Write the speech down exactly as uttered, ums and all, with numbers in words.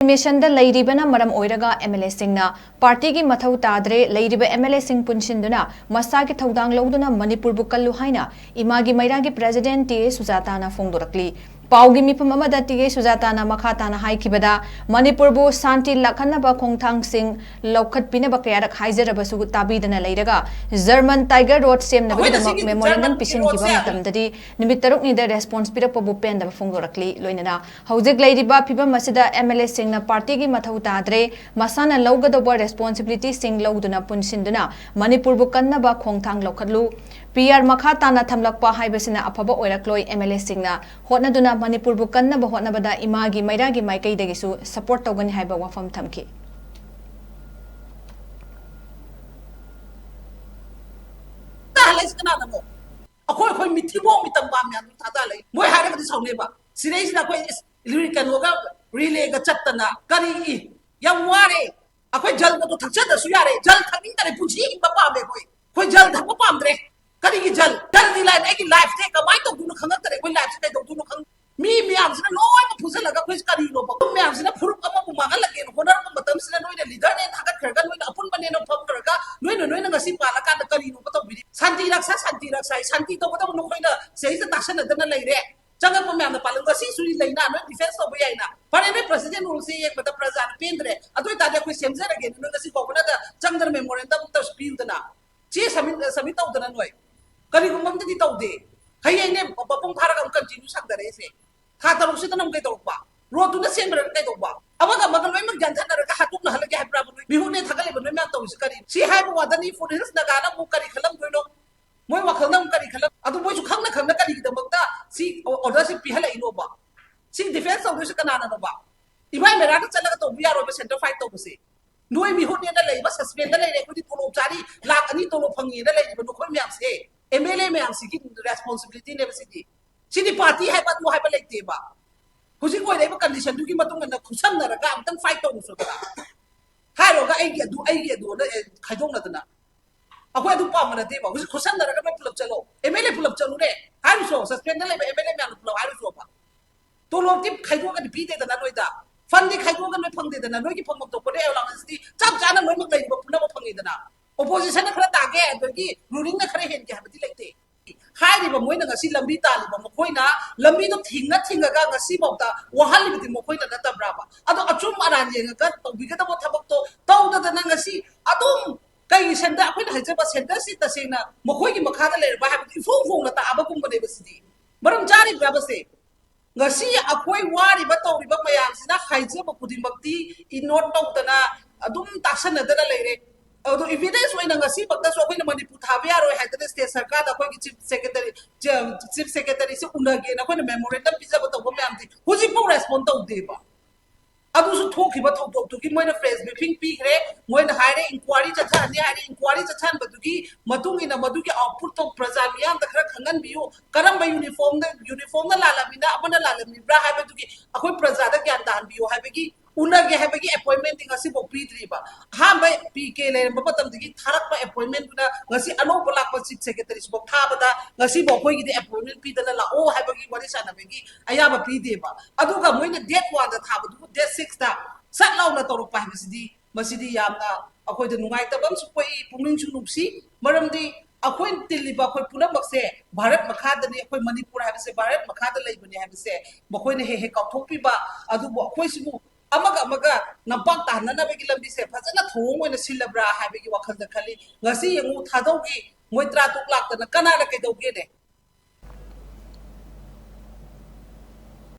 ꯃꯤꯁꯟꯗ ꯂꯩꯔꯤꯕꯅ ꯃꯔꯝ ꯑꯣꯏꯔꯒ MLAꯁꯤꯡꯅ ꯄꯥꯔꯇꯤꯒꯤ ꯃꯊꯧ ꯇꯥꯗ꯭ꯔꯦ, ꯂꯩꯔꯤꯕ MLAꯁꯤꯡ ꯄꯨꯟꯁꯤꯟꯗꯨꯅ ꯃꯁꯥꯒꯤ ꯊꯧꯗꯥꯡ ꯂꯧꯗꯨꯅ ꯃꯅꯤꯄꯨꯔꯕꯨ ꯀꯜꯂꯨ ꯍꯥꯏꯅ ꯏꯃꯥꯒꯤ ꯃꯩꯔꯥꯒꯤ President TA ꯁꯨꯖꯥꯇꯥꯅ ꯐꯣꯡꯗꯣꯔꯛꯂꯤ꯫ ꯄꯥꯎꯒꯤ ꯃꯤꯐꯝ ꯑꯃꯗ TA ꯁꯨꯖꯥꯇꯥꯅ ꯃꯈꯥ ꯇꯥꯅ ꯍꯥꯏꯈꯤꯕꯗ, ꯃꯅꯤꯄꯨꯔꯕꯨ ꯁꯥꯟꯇꯤ ꯂꯥꯛꯍꯟꯅꯕ ꯈꯣꯡꯊꯥꯡꯁꯤꯡ ꯂꯧꯈꯠꯄꯤꯅꯕ ꯀꯌꯥꯔꯛ ꯍꯥꯏꯖꯔꯕꯁꯨ ꯇꯥꯕꯤꯗꯅ ꯂꯩꯔꯒ, German Tiger Road ꯁꯦꯝꯅꯕꯒꯤꯗꯃꯛ memorandum ꯄꯤꯁꯤꯟꯈꯤꯕ ꯃꯇꯝꯗꯗꯤ ꯅꯨꯃꯤꯠ ꯇꯔꯨꯛꯅꯤꯗ response ꯄꯤꯔꯛꯄꯕꯨ ꯄꯦꯟꯗꯕ ꯐꯣꯡꯗꯣꯔꯛꯂꯤ꯫ ꯂꯣꯏꯅꯅ ꯍꯧꯖꯤꯛ ꯂꯩꯔꯤꯕ ꯐꯤꯕꯝ ꯑꯁꯤꯗ MLAꯁꯤꯡꯅ ꯄꯥꯔꯇꯤꯒꯤ ꯃꯊꯧ ꯇꯥꯗ꯭ꯔꯦ, ꯃꯁꯥꯅ ꯂꯧꯒꯗꯧꯕ responsibilityꯁꯤꯡ ꯂꯧꯗꯨꯅ ꯄꯨꯟꯁꯤꯟꯗꯨꯅ ꯃꯅꯤꯄꯨꯔꯕꯨ ꯀꯟꯅꯕ ꯈꯣꯡꯊꯥꯡ ꯂꯧꯈꯠꯂꯨ꯫ PR ꯃꯈꯥ ꯇꯥꯅ ꯊꯝꯂꯛꯄ ꯍꯥꯏꯕꯁꯤꯅ ꯑꯐꯕ ꯑꯣꯏꯔꯛꯂꯣꯏ꯫ MLAꯁꯤꯡꯅ ꯍꯣꯠꯅꯗꯨꯅ ꯃꯅꯤꯄꯨꯔꯕꯨ ꯀꯟꯅꯕ ꯍꯣꯠꯅꯕꯗ ꯏꯃꯥꯒꯤ ꯃꯩꯔꯥꯒꯤ ꯃꯥꯏꯀꯩꯗꯒꯤꯁꯨ support ꯇꯧꯒꯅꯤ ꯍꯥꯏꯕ ꯋꯥꯐꯝ ꯊꯝꯈꯤ꯫ ꯇꯥꯍꯜꯂꯛꯏꯁꯤ ꯀꯅꯥꯅꯅꯣ? ꯑꯩꯈꯣꯏ, ꯑꯩꯈꯣꯏ ꯃꯤꯊꯤꯕꯣꯡ ꯃꯤꯇꯝ ꯄꯥꯝꯃꯦ ꯑꯗꯨ ꯊꯥꯗꯍꯜꯂꯛꯏ꯫ ꯃꯣꯏ ꯍꯥꯏꯔꯒꯗꯤ ꯁꯥꯎꯅꯦꯕ꯫ ꯁꯤꯗꯩꯁꯤꯗ ꯑꯩꯈꯣꯏ ꯏꯁ, ꯀꯩꯅꯣꯒ, ꯔꯤꯂꯦꯒ ꯆꯠꯇꯅ ꯀꯔꯤ ꯏ? ꯌꯥꯝ ꯋꯥꯔꯦ꯫ ꯑꯩꯈꯣꯏ ꯖꯜꯒꯗꯣ ꯊꯛꯆꯗ꯭ꯔꯁꯨ ꯌꯥꯔꯦ꯫ ꯖꯜ ꯊꯛꯅꯤꯡꯗꯔꯦ꯫ ꯄꯨꯟꯁꯤ ꯍꯤꯡꯕ ꯄꯥꯝꯃꯦ ꯑꯩꯈꯣꯏ꯫ ꯑꯩꯈꯣꯏ ꯖꯜ ꯊꯛꯄ ꯄꯥꯝꯗ꯭ꯔꯦ꯫ ꯀꯔꯤꯒꯤ ꯖꯜ? ꯖꯜꯗꯤ ꯂꯥꯏꯔ ꯑꯩꯒꯤ lifeꯁꯦ ꯀꯃꯥꯏꯅ ꯇꯧꯗꯣꯏꯅꯣ ꯈꯪꯉꯛꯇꯔꯦ꯫ ꯑꯩꯈꯣꯏ lifeꯁꯦ ꯀꯩꯗꯧꯗꯣꯏꯅꯣ ꯈꯪ-, ꯃꯤ ꯃꯌꯥꯝꯁꯤꯅ ꯂꯣꯏꯅ ꯐꯨꯖꯜꯂꯒ ꯑꯩꯈꯣꯏꯁꯦ ꯀꯔꯤꯅꯣꯕ? ꯃꯌꯥꯝꯁꯤꯅ ꯐꯨꯔꯨꯞ ꯑꯃꯕꯨ ꯃꯥꯡꯍꯜꯂꯒꯦꯅ ꯍꯣꯠꯅꯔꯛꯄ ꯃꯇꯝꯁꯤꯗ ꯅꯣꯏꯅ leaderꯅꯦꯅ ꯊꯥꯒꯠꯈ꯭ꯔꯒ, ꯅꯣꯏꯅ ꯑꯄꯨꯟꯕꯅꯦꯅ ꯐꯝꯈ꯭ꯔꯒ, ꯅꯣꯏꯅ, ꯅꯣꯏꯅ ꯉꯁꯤ ꯄꯥꯜꯂꯀꯥꯟꯗ ꯀꯔꯤꯅꯣꯕ ꯇꯧꯕꯤꯔꯤ? ꯁꯥꯟꯇꯤ ꯔꯛꯁꯥ, ꯁꯥꯟꯇꯤ ꯔꯛꯁꯥ, ꯁꯥꯟꯇꯤ ꯇꯧꯒꯗꯕ ꯅꯈꯣꯏꯅ ꯁꯤꯗꯩꯁꯤꯗ ꯇꯥꯁꯟꯅꯗꯅ ꯂꯩꯔꯦ꯫ ꯆꯪꯉꯛꯄ ꯃꯌꯥꯝꯅ ꯄꯥꯜꯂꯝ, ꯉꯁꯤꯁꯨ ꯂꯩꯅ, ꯅꯣꯏ defence ꯇꯧꯕ ꯌꯥꯏꯅ꯫ ꯐꯔꯦ, ꯅꯣꯏ President ruleꯁꯦ ꯌꯦꯡꯕꯗ ꯄ꯭ꯔꯖꯥꯅ ꯄꯦꯟꯗ꯭ꯔꯦ꯫ ꯑꯗꯨ ꯑꯣꯏꯇꯥꯔꯗꯤ ꯑꯩꯈꯣꯏ ꯁꯦꯝꯖꯔꯒꯦꯅ ꯅꯣꯏ ꯉꯁꯤ governorꯗ ꯆꯪꯗꯅ memorandum ꯑꯝꯇ ꯄꯤꯌꯨꯗꯅ꯫ ꯆꯦ submit, submit ꯇꯧꯗꯅ ꯅꯣꯏ꯫ ꯀꯔꯤꯒꯨꯝꯕ ꯑꯝꯇꯗꯤ ꯇꯧꯗꯦ꯫ ꯍꯌꯦꯡꯅꯦ ꯃꯄꯨꯡ ꯐꯥꯔꯒ ꯑꯃꯨꯛ continue ꯁꯥꯡꯊꯔꯛꯏꯁꯦ꯫ ꯊꯥ ꯇꯔꯨꯛꯁꯤꯗꯅ ꯑꯃꯨꯛ ꯀꯩꯗꯧꯔꯛꯄ? Roadꯇꯨꯅ ꯁꯦꯝꯈ꯭ꯔꯒ ꯀꯩꯗꯧꯕ? ꯑꯃꯒ ꯑꯃꯒ ꯂꯣꯏꯅꯃꯛ ꯌꯥꯟꯊꯠꯅꯔꯒ ꯍꯥꯠꯇꯣꯛꯅꯍꯜꯂꯒꯦ ꯍꯥꯏꯕ꯭ꯔꯥꯕ ꯅꯣꯏ? ꯃꯤꯍꯨꯠꯅꯦ ꯊꯥꯒꯠꯂꯤꯕ ꯅꯣꯏ ꯃꯌꯥꯝ ꯇꯧꯔꯤꯁꯤ ꯀꯔꯤ? ꯁꯤ ꯍꯥꯏꯕ ꯋꯥꯗꯅꯤ, forest ꯅꯥꯒꯥꯅ ꯑꯃꯨꯛ ꯀꯔꯤ ꯈꯜꯂꯝꯗꯣꯏꯅꯣ? ꯃꯣꯏ ꯋꯥꯈꯜꯅ ꯑꯃꯨꯛ ꯀꯔꯤ ꯈꯜꯂꯝ-, ꯑꯗꯨ ꯃꯣꯏꯁꯨ ꯈꯪꯅ ꯈꯪꯅ ꯀꯔꯤꯒꯤꯗꯃꯛꯇ ꯁꯤ orderꯁꯤ ꯄꯤꯍꯜꯂꯛꯏꯅꯣꯕ? ꯁꯤ defence ꯇꯧꯗꯣꯏꯁꯤ ꯀꯅꯥꯅꯅꯣꯕ? ꯏꯕꯥꯏ ꯃꯦꯔꯥꯗ ꯆꯠꯂꯒ ꯇꯧꯕ ꯌꯥꯔꯣꯏꯕ centre fight ꯇꯧꯕꯁꯦ꯫ ꯅꯣꯏ ꯃꯤꯍꯨꯠꯅꯦꯅ ꯂꯩꯕ, suspendꯗ ꯂꯩꯔꯦ, ꯑꯩꯈꯣꯏꯗꯤ ꯇꯣꯂꯣꯞ ꯆꯥꯔꯤ, ꯂꯥꯛ ꯑꯅꯤ ꯇꯣꯂꯣꯞ ꯐꯪꯉꯤꯅ ꯂꯩꯔꯤꯕ ꯅꯈꯣꯏ ꯃꯌꯥꯝꯁꯦ, MLA ꯃꯌꯥꯝꯁꯤꯒꯤ responsibilityꯅꯦꯕ ꯁꯤꯗꯤ꯫ ꯁꯤꯗꯤ party ꯍꯥꯏꯕ ꯑꯗꯨ ꯍꯥꯏꯕ ꯂꯩꯇꯦꯕ꯫ ꯍꯧꯖꯤꯛ ꯑꯣꯏꯔꯛꯏꯕ conditionꯗꯨꯒꯤ ꯃꯇꯨꯡ ꯏꯟꯅ ꯈꯨꯠꯁꯝꯅꯔꯒ ꯑꯝꯇꯪ fight ꯇꯧꯔꯨꯁꯣꯗꯅ꯫ ꯍꯥꯏꯔꯨꯔꯒ ꯑꯩꯒꯤ ꯑꯗꯨ, ꯑꯩꯒꯤ ꯑꯗꯨꯅ, ꯑꯦ, ꯈꯥꯏꯗꯣꯛꯅꯗꯅ꯫ ꯑꯩꯈꯣꯏ ꯑꯗꯨ ꯄꯥꯝꯕ ꯅꯠꯇꯦꯕ꯫ ꯍꯧꯖꯤꯛ ꯈꯨꯠꯁꯝꯅꯔꯒ ꯅꯣꯏ ꯄꯨꯂꯞ ꯆꯠꯂꯣ꯫ MLA ꯄꯨꯂꯞ ꯆꯠꯂꯨꯅꯦ꯫ ꯍꯥꯏꯔꯨꯁꯣ, suspendꯗ ꯂꯩꯕ MLA ꯃꯌꯥꯝꯗꯣ ꯄꯨꯂꯞ ꯍꯥꯏꯔꯨꯁꯣꯕ꯫ ꯇꯣꯂꯣꯞꯇꯤ ꯈꯥꯏꯗꯣꯛꯑꯒꯗꯤ ꯄꯤꯗꯦꯗꯅ ꯅꯣꯏꯗ꯫ ꯐꯟꯗꯤ ꯈꯥꯏꯗꯣꯛꯑꯒ ꯂꯣꯏ ꯐꯪꯗꯦꯗꯅ, ꯅꯣꯏꯒꯤ ꯐꯪꯐꯝ ꯊꯣꯛꯄꯅꯦ ꯑꯦꯂꯥꯎꯟꯁꯇꯤ ꯆꯞ ꯆꯥꯅ ꯂꯣꯏꯅꯃꯛ ꯂꯩꯔꯤꯕ ꯄꯨꯝꯅꯃꯛ ꯐꯪꯉꯤꯗꯅ꯫ ꯑꯣꯄꯣꯖꯤꯁꯟꯅ ꯈꯔ ꯇꯥꯒꯦ, ꯑꯗꯒꯤ ꯔꯨꯂꯤꯡꯅ ꯈꯔ ꯍꯦꯟꯒꯦ ꯍꯥꯏꯕꯗꯤ ꯂꯩꯇꯦ꯫ ꯍꯥꯏꯔꯤꯕ ꯃꯣꯏꯅ ꯉꯁꯤ ꯂꯝꯕꯤ ꯇꯥꯜꯂꯤꯕ ꯃꯈꯣꯏꯅ ꯂꯝꯕꯤꯗꯣ ꯊꯤꯡꯉ ꯊꯤꯡꯉꯒ ꯉꯁꯤꯐꯥꯎꯗ ꯋꯥꯍꯜꯂꯤꯕꯗꯤ ꯃꯈꯣꯏꯅ ꯅꯠꯇꯕ꯭ꯔꯥꯕ? ꯑꯗꯣ ꯑꯆꯨꯝ ꯑꯔꯥꯟ ꯌꯦꯡꯉꯒ ꯇꯧꯕꯤꯒꯗꯕ ꯊꯕꯛꯇꯣ ꯇꯧꯗꯗꯅ ꯉꯁꯤ ꯑꯗꯨꯝ ꯀꯩ ꯁꯦꯟꯇꯔ, ꯑꯩꯈꯣꯏꯅ ꯍꯥꯏꯖꯕ ꯁꯦꯟꯇꯔꯁꯤ ꯇꯁꯦꯡꯅ ꯃꯈꯣꯏꯒꯤ ꯃꯈꯥꯗ ꯂꯩꯔꯕ ꯍꯥꯏꯕꯗꯤ ꯏꯐꯣꯡ ꯐꯣꯡꯅ ꯇꯥꯛꯑꯕꯒꯨꯝꯕꯅꯦꯕ ꯁꯤꯗꯤ꯫ ꯃꯔꯝ ꯆꯥꯔꯤꯕ꯭ꯔꯥꯕꯁꯦ? ꯉꯁꯤ ꯑꯩꯈꯣꯏ ꯋꯥꯔꯤꯕ ꯇꯧꯔꯤꯕ ꯃꯌꯥꯝꯁꯤꯅ ꯍꯥꯏꯖꯕ ꯈꯨꯗꯤꯡꯃꯛꯇꯤ ꯏꯒꯅꯣꯔ ꯇꯧꯗꯅ ꯑꯗꯨꯝ ꯇꯥꯁꯟꯅꯗꯅ ꯂꯩꯔꯦ꯫ ꯑꯗꯣ ꯏꯚꯤꯗꯦꯟꯁ ꯑꯣꯏꯅ ꯉꯁꯤꯃꯛꯇꯁꯨ ꯑꯩꯈꯣꯏꯅ ꯃꯅꯤꯄꯨꯔ ꯊꯥꯕ ꯌꯥꯔꯣꯏ ꯍꯥꯏꯗꯅ ꯁ꯭ꯇꯦꯠ ꯁꯔꯀꯥꯔꯗ ꯑꯩꯈꯣꯏꯒꯤ ꯆꯤꯐ ꯁꯦꯀ꯭ꯔꯦꯇꯔꯤ, ꯆꯤꯐ ꯁꯦꯀ꯭ꯔꯦꯇꯔꯤꯁꯦ ꯎꯅꯒꯦꯅ ꯑꯩꯈꯣꯏꯅ ꯃꯦꯃꯣꯔꯦꯟꯗꯝ ꯄꯤꯖꯕ ꯇꯧꯕ ꯃꯌꯥꯝꯗꯤ ꯍꯧꯖꯤꯛꯐꯥꯎ ꯔꯦꯁꯄꯣꯟ ꯇꯧꯗꯦꯕ꯫ ꯑꯗꯨꯁꯨ ꯊꯣꯛꯈꯤꯕ ꯊꯧꯗꯣꯛꯇꯨꯒꯤ ꯃꯣꯏꯅ ꯄ꯭ꯔꯦꯁ ꯕ꯭ꯔꯤꯐꯤꯡ ꯄꯤꯈ꯭ꯔꯦ, ꯃꯣꯏꯅ ꯍꯥꯏꯔꯦ ꯏꯟꯀ꯭ꯋꯥꯔꯤ ꯆꯠꯊꯍꯟꯅꯤ ꯍꯥꯏꯔꯦ, ꯏꯟꯀ꯭ꯋꯥꯔꯤ ꯆꯠꯊꯍꯟꯕꯗꯨꯒꯤ ꯃꯇꯨꯡ ꯏꯟꯅ ꯃꯗꯨꯒꯤ ꯑꯥꯎꯠꯄꯨꯠꯇꯣ ꯄ꯭ꯔꯖꯥ ꯃꯤꯌꯥꯝꯗ ꯈꯔ ꯈꯪꯍꯟꯕꯤꯌꯨ, ꯀꯔꯝꯕ ꯌꯨꯅꯤꯐꯣꯔꯝꯗ, ꯌꯨꯅꯤꯐꯣꯔꯝꯅ ꯂꯥꯜꯂꯝꯃꯤꯅ ꯑꯃꯅ ꯂꯥꯜꯂꯝꯃꯤꯕ꯭ꯔꯥ ꯍꯥꯏꯕꯗꯨꯒꯤ ꯑꯩꯈꯣꯏ ꯄ꯭ꯔꯖꯥꯗ ꯒ꯭ꯌꯥꯟ ꯇꯥꯍꯟꯕꯤꯌꯨ ꯍꯥꯏꯕꯒꯤ ꯎꯅꯒꯦ ꯍꯥꯏꯕꯒꯤ ꯑꯦꯄꯣꯏꯟꯃꯦꯟꯗꯤ ꯉꯁꯤꯐꯥꯎ ꯄꯤꯗ꯭ꯔꯤꯕ꯫ ꯑꯍꯥꯟꯕ ꯄꯤ ꯀꯦ ꯂꯩꯔꯝꯕ ꯃꯇꯝꯗꯒꯤ ꯊꯥꯔꯛꯄ ꯑꯦꯄꯣꯏꯟꯃꯦꯟꯗꯨꯅ ꯉꯁꯤ ꯑꯅꯧꯕ ꯂꯥꯛꯄ ꯆꯤꯐ ꯁꯦꯀ꯭ꯔꯦꯇꯔꯤꯁꯤꯐꯥꯎ ꯊꯥꯕꯗ ꯉꯁꯤꯐꯥꯎ ꯑꯩꯈꯣꯏꯒꯤꯗꯤ ꯑꯦꯄꯣꯏꯟꯃꯦꯟ ꯄꯤꯗꯅ ꯂꯥꯛꯑꯣ ꯍꯥꯏꯕꯒꯤ ꯋꯥꯔꯤ ꯁꯥꯟꯅꯕꯒꯤ ꯑꯌꯥꯕ ꯄꯤꯗꯦꯕ꯫ ꯑꯗꯨꯒ ꯃꯣꯏꯅ ꯗꯦꯠ ꯋꯥꯟꯗ ꯊꯥꯕꯗꯨꯕꯨ ꯗꯦꯠ ꯁꯤꯛꯁꯇ ꯁꯠ ꯂꯥꯎꯅ ꯇꯧꯔꯛꯄ ꯍꯥꯏꯕꯁꯤꯗꯤ, ꯃꯁꯤꯗꯤ ꯌꯥꯝꯅ ꯑꯩꯈꯣꯏꯗ ꯅꯨꯡꯉꯥꯏꯇꯕ ꯑꯃꯁꯨ ꯄꯣꯛꯏ, ꯄꯨꯛꯅꯤꯡꯁꯨ ꯅꯨꯡꯁꯤ꯫ ꯃꯔꯝꯗꯤ ꯑꯩꯈꯣꯏꯅ ꯇꯤꯜꯂꯤꯕ ꯑꯩꯈꯣꯏ ꯄꯨꯝꯅꯃꯛꯁꯦ ꯚꯥꯔꯠ ꯃꯈꯥꯗꯅꯤ, ꯑꯩꯈꯣꯏ ꯃꯅꯤꯄꯨꯔ ꯍꯥꯏꯕꯁꯦ ꯚꯥꯔꯠ ꯃꯈꯥꯗ ꯂꯩꯕꯅꯤ ꯍꯥꯏꯕꯁꯦ ꯃꯈꯣꯏꯅ ꯍꯦꯛ ꯍꯦꯛ ꯀꯥꯎꯊꯣꯛꯄꯤꯕ꯫ ꯑꯗꯨꯕꯨ ꯑꯩꯈꯣꯏꯁꯤꯕꯨ ꯑꯃꯒ ꯑꯃꯒ ꯅꯝꯄꯥꯛ ꯇꯥꯍꯟꯅꯅꯕꯒꯤ ꯂꯝꯕꯤꯁꯦ ꯐꯖꯅ ꯊꯧꯑꯣꯡ ꯑꯣꯏꯅ ꯁꯤꯜꯂꯕ꯭ꯔꯥ ꯍꯥꯏꯕꯒꯤ ꯋꯥꯈꯜꯗ ꯈꯜꯂꯤ꯫ ꯉꯁꯤ ꯌꯦꯡꯉꯨ, ꯊꯥꯗꯧꯒꯤ ꯃꯣꯏ ꯇꯔꯥ ꯇꯔꯨꯛ ꯂꯥꯛꯇꯅ ꯀꯅꯥꯅ ꯀꯩꯗꯧꯒꯦꯅꯦ?